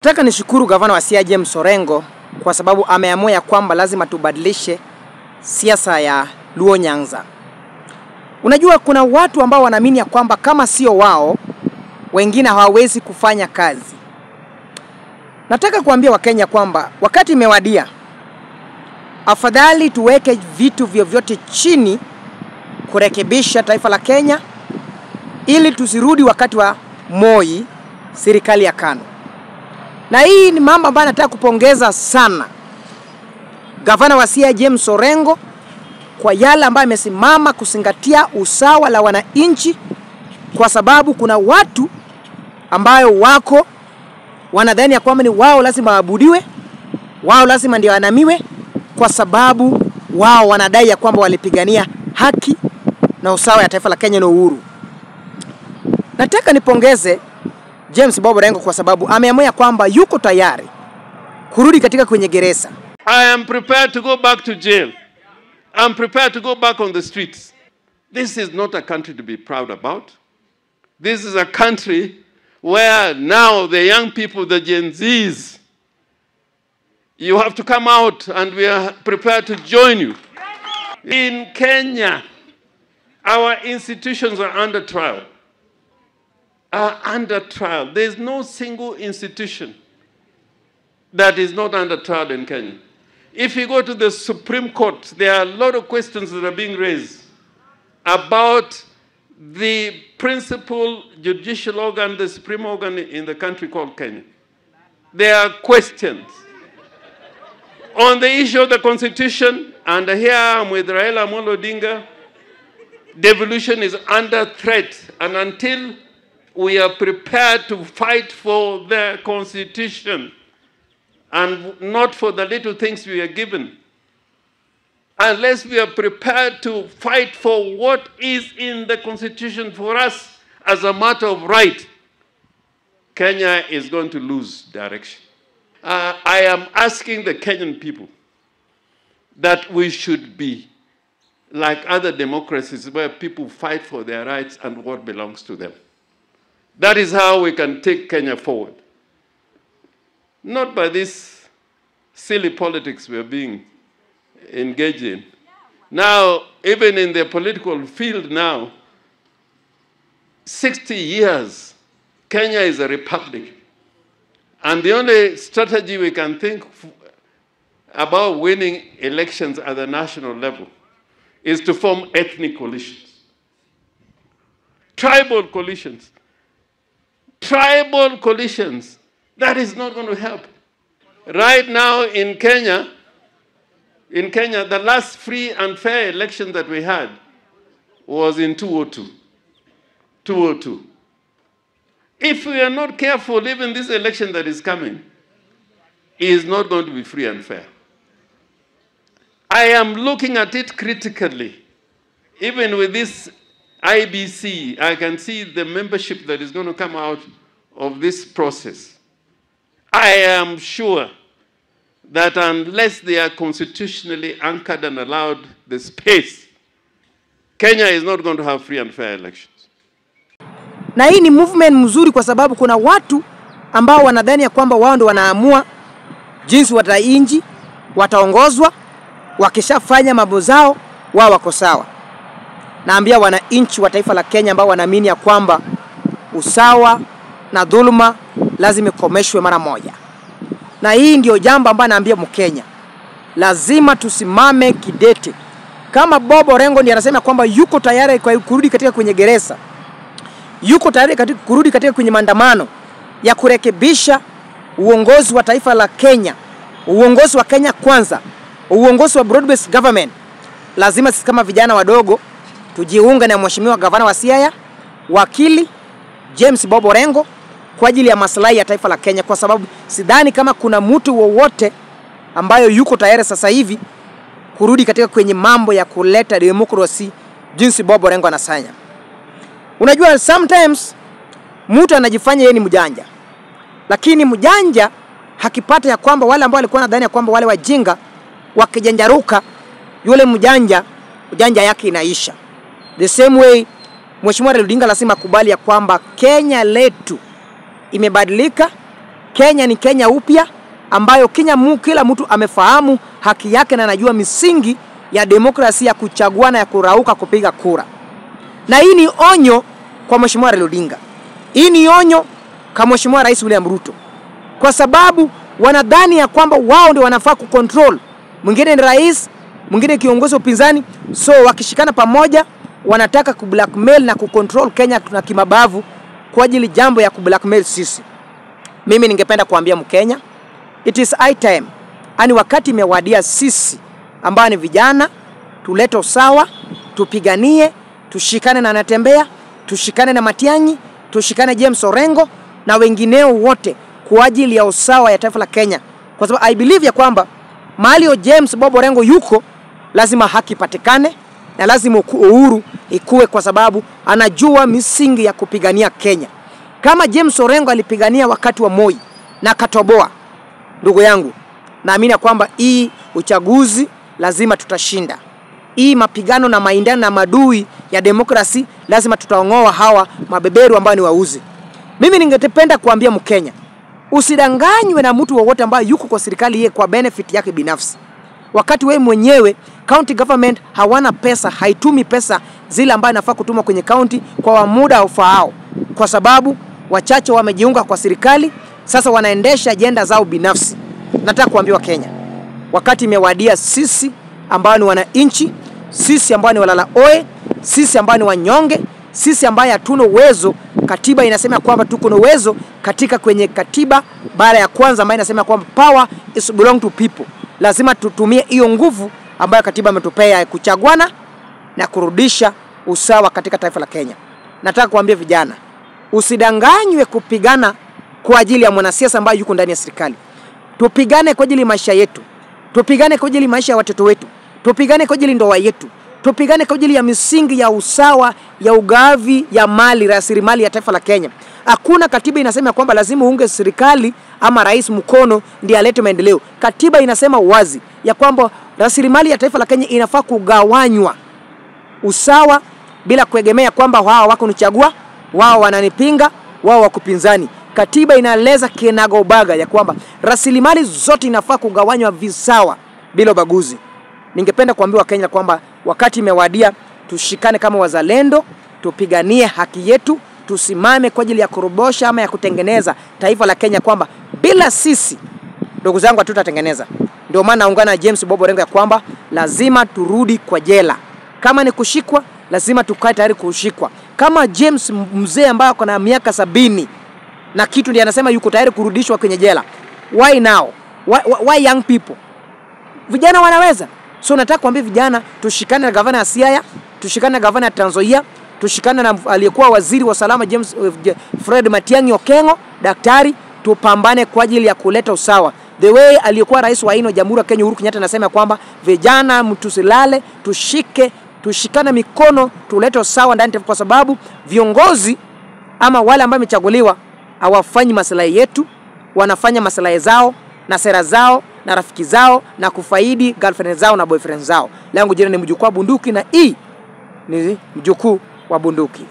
Nataka nishukuru gavana wa Siaya James Orengo kwa sababu ameamua ya kwamba lazima tubadilishe siasa ya Luo Nyanza. Unajua kuna watu ambao wanaamini ya kwamba kama sio wao wengine hawawezi kufanya kazi. Nataka kuambia Wakenya kwamba wakati imewadia, afadhali tuweke vitu vyovyote chini kurekebisha taifa la Kenya ili tusirudi wakati wa Moi, serikali ya KANU. Na hii ni mambo ambayo nataka kupongeza sana gavana wa Siaya James Orengo kwa yale ambayo amesimama kuzingatia usawa la wananchi, kwa sababu kuna watu ambayo wako wanadhani ya kwamba ni wao lazima waabudiwe, wao lazima ndio wanamiwe, kwa sababu wao wanadai ya kwamba walipigania haki na usawa ya taifa la Kenya na uhuru. Nataka nipongeze James Bob Orengo kwa sababu ameamua kwamba yuko tayari kurudi katika kwenye gereza. I am prepared to go back to jail. I'm prepared to go back on the streets. This is not a country to be proud about. This is a country where now the young people, the Gen Zs, you have to come out and we are prepared to join you. In Kenya, our institutions are under trial. Are under trial. There is no single institution that is not under trial in Kenya. If you go to the Supreme Court, there are a lot of questions that are being raised about the principal judicial organ, the supreme organ in the country called Kenya. There are questions on the issue of the constitution, and here I am with Raila Amolo Odinga. Devolution is under threat, and until we are prepared to fight for the constitution and not for the little things we are given, unless we are prepared to fight for what is in the constitution for us as a matter of right, Kenya is going to lose direction. I am asking the Kenyan people that we should be like other democracies where people fight for their rights and what belongs to them. That is how we can take Kenya forward. Not by this silly politics we are being engaged in. Now, even in the political field now, 60 years, Kenya is a republic. And the only strategy we can think about winning elections at the national level is to form ethnic coalitions, tribal coalitions. Tribal coalitions. That is not going to help. Right now in Kenya, the last free and fair election that we had was in 2002. 2002. If we are not careful, even this election that is coming is not going to be free and fair. I am looking at it critically. Even with this IBC, I can see the membership that is going to come out of this process. I am sure that unless they are constitutionally anchored and allowed the space, Kenya is not going to have free and fair elections. Na hii ni movement mzuri kwa sababu kuna watu ambao wanadhani ya kwamba wao ndio wanaamua jinsi watainji, wataongozwa, wakishafanya mambo zao wao wako sawa. Naambia wananchi wa taifa la Kenya ambao wanaamini ya kwamba usawa na dhuluma lazima ikomeshwe mara moja. Na hii ndio jambo ambalo naambia Mkenya, lazima tusimame kidete. Kama Bob Orengo ndiye anasema kwamba yuko tayari kwa kurudi katika kwenye gereza, yuko tayari katika kurudi katika kwenye maandamano ya kurekebisha uongozi wa taifa la Kenya, uongozi wa Kenya kwanza, uongozi wa broad based government, lazima sisi kama vijana wadogo tujiunge na mheshimiwa gavana wa Siaya, wakili James Bob Orengo, kwa ajili ya maslahi ya taifa la Kenya, kwa sababu sidhani kama kuna mtu wowote ambayo yuko tayari sasa hivi kurudi katika kwenye mambo ya kuleta demokrasi jinsi Bob Orengo anasanya. Unajua sometimes mtu anajifanya yeye ni mjanja, lakini mjanja hakipata ya kwamba wale ambao walikuwa wanadhani ya kwamba wale wajinga wakijanjaruka, yule mjanja ujanja yake inaisha. The same way Mheshimiwa Raila Odinga lazima akubali ya kwamba Kenya letu imebadilika. Kenya ni Kenya upya ambayo kila mtu amefahamu haki yake na anajua misingi ya demokrasia ya kuchagua na ya kurauka kupiga kura. Na hii ni onyo kwa Mheshimiwa Raila Odinga. Hii ni onyo kwa Mheshimiwa Rais William Ruto. Kwa sababu wanadhani ya kwamba wao ndio wanafaa kucontrol. Mwingine ni rais, mwingine kiongozi upinzani, so wakishikana pamoja wanataka kublackmail na kucontrol Kenya na kimabavu kwa ajili jambo ya kublackmail sisi. Mimi ningependa kuambia Mkenya, it is high time. Ani wakati imewadia sisi ambao ni vijana tulete usawa, tupiganie, tushikane na Natembeya, tushikane na Matiang'i, tushikane James Orengo na wengineo wote kwa ajili ya usawa ya taifa la Kenya. Kwa sababu I believe ya kwamba mahali James Bob Orengo yuko lazima haki patikane na lazima uhuru ikue, kwa sababu anajua misingi ya kupigania Kenya. Kama James Orengo alipigania wakati wa Moi na katoboa, ndugu yangu, naamini kwamba hii uchaguzi lazima tutashinda. Hii mapigano na maindano na madui ya demokrasi lazima tutaongoa hawa mabeberu ambao ni wauzi. Mimi ningependa kuambia Mkenya, usidanganywe na mtu wowote ambaye yuko kwa serikali yeye kwa benefit yake binafsi. Wakati wewe mwenyewe county government hawana pesa, haitumi pesa zile ambazo inafaa kutuma kwenye county kwa muda ufaao, kwa sababu wachache wamejiunga kwa serikali, sasa wanaendesha ajenda zao binafsi. Nataka kuambiwa Kenya, wakati imewadia sisi ambao ni wananchi, sisi ambao ni walala oe, sisi ambao ni wanyonge, sisi ambao hatuna uwezo. Katiba inasema kwamba tuko na uwezo katika kwenye katiba bara ya kwanza ambayo inasema kwamba power is belong to people. Lazima tutumie hiyo nguvu ambayo katiba imetupea ya kuchaguana na kurudisha usawa katika taifa la Kenya. Nataka kuambia vijana, usidanganywe kupigana kwa ajili ya mwanasiasa ambaye yuko ndani ya serikali. Tupigane kwa ajili ya maisha yetu. Tupigane kwa ajili ya maisha ya watoto wetu. Tupigane kwa ajili ndoa yetu. Tupigane kwa ajili ya misingi ya usawa ya ugavi ya mali, rasilimali ya taifa la Kenya. Hakuna katiba inasema kwamba lazima uunge serikali ama rais mkono ndiye alete maendeleo. Katiba inasema wazi ya kwamba rasilimali ya taifa la Kenya inafaa kugawanywa usawa bila kuegemea kwamba wao wako nichagua, wao wananipinga, wao wakupinzani. Katiba inaeleza kinagobaga ya kwamba rasilimali zote inafaa kugawanywa visawa bila ubaguzi. Ningependa kuambia Wakenya kwamba wakati imewadia tushikane kama wazalendo, tupiganie haki yetu, tusimame kwa ajili ya kurobosha ama ya kutengeneza taifa la Kenya, kwamba bila sisi ndugu zangu hatutatengeneza. Ndio maana naungana na James Bob Orengo ya kwamba lazima turudi kwa jela. Kama ni kushikwa, lazima tukae tayari kushikwa. Kama James mzee ambaye ako na miaka 70 na kitu ndiye anasema yuko tayari kurudishwa kwenye jela. Why now? Why young people? Vijana wanaweza. So nataka kuambia vijana, tushikane na gavana ya Siaya, tushikane na gavana ya Trans Nzoia, tushikane na aliyekuwa waziri wa usalama James Fred Matiang'i Okengo, daktari, tupambane kwa ajili ya kuleta usawa. The way aliyekuwa rais wa ino Jamhuri ya Kenya Uhuru Kenyatta anasema kwamba vijana mtusilale, tushikane mikono, tulete usawa ndani, kwa sababu viongozi ama wale ambao wamechaguliwa hawafanyi maslahi yetu, wanafanya maslahi zao na sera zao na rafiki zao na kufaidi girlfriend zao na boyfriend zao. Langu jina ni Mjukuu wa Bunduki na hii ni Mjukuu wa Bunduki.